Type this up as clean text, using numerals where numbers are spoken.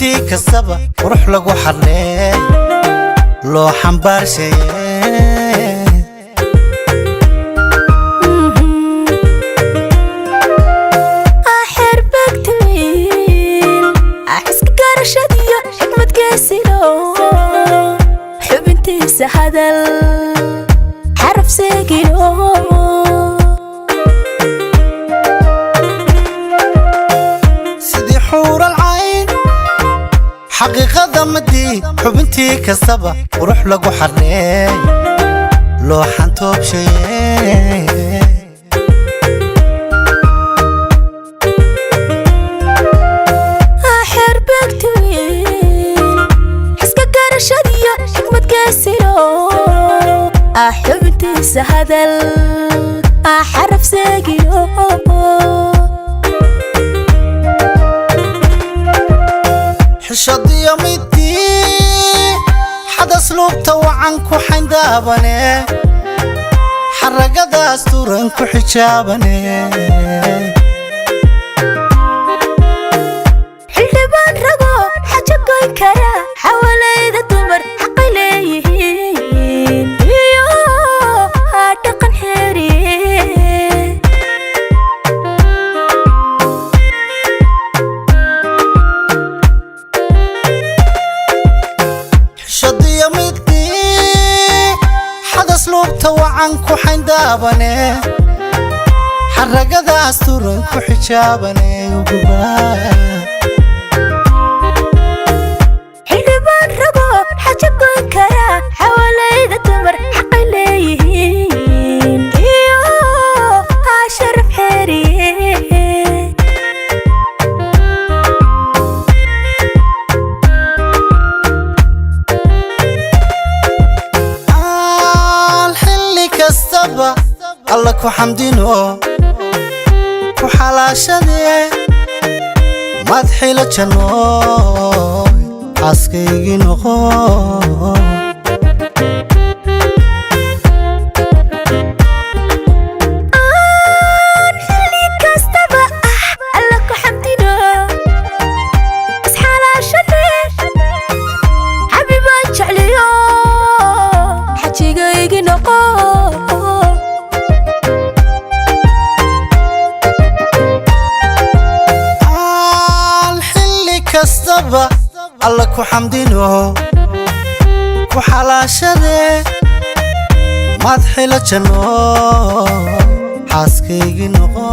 Xubintii kastaba qurux lagu xadhee loo xambaarshaye. Xerbegtwiil xiska garashadiyo xikmadgeesilo, xubintiisa hadal xaraf seegino. Sidii xuural cayn xaqiiqada madii, xubintii kastaba qurux lagu xadhee loo xantoobshaye. Xerbegtwiil xiska garashadiyo xikmadgeesilo, xubintiisa hadal xaraf seegino. Xishadiyo midii xadas luubta wacan ku xayndaabane, xaragadaas turan ku xijaabane. Xildhibaan rago xajo goyn kara, xawalayda dumar xaqay leeyihiin iyo dhaqan xeeriye. Xishadiyo midii xadas luubta wacan ku xayndaabane, xaragadaas turan ku xijaabane uguba. Xildhibaan rago xajo goyn kara, xawalayda dumar xaqay leeyihiin iyo sharaf xeeriye. Aan xilli kastaba Alla ku xamdino, ku xalaashadee maad xilo jannooy xaaskaygii noqo. Aan xilli kastaba Alla ku xamdino, isxalaashade xabibaan jecliyo, xajigaygi noqo. Aan xilli kastaba Alla ku xamdino, ku xalaashadee maad xilo jannooy xaaskaygii noqo.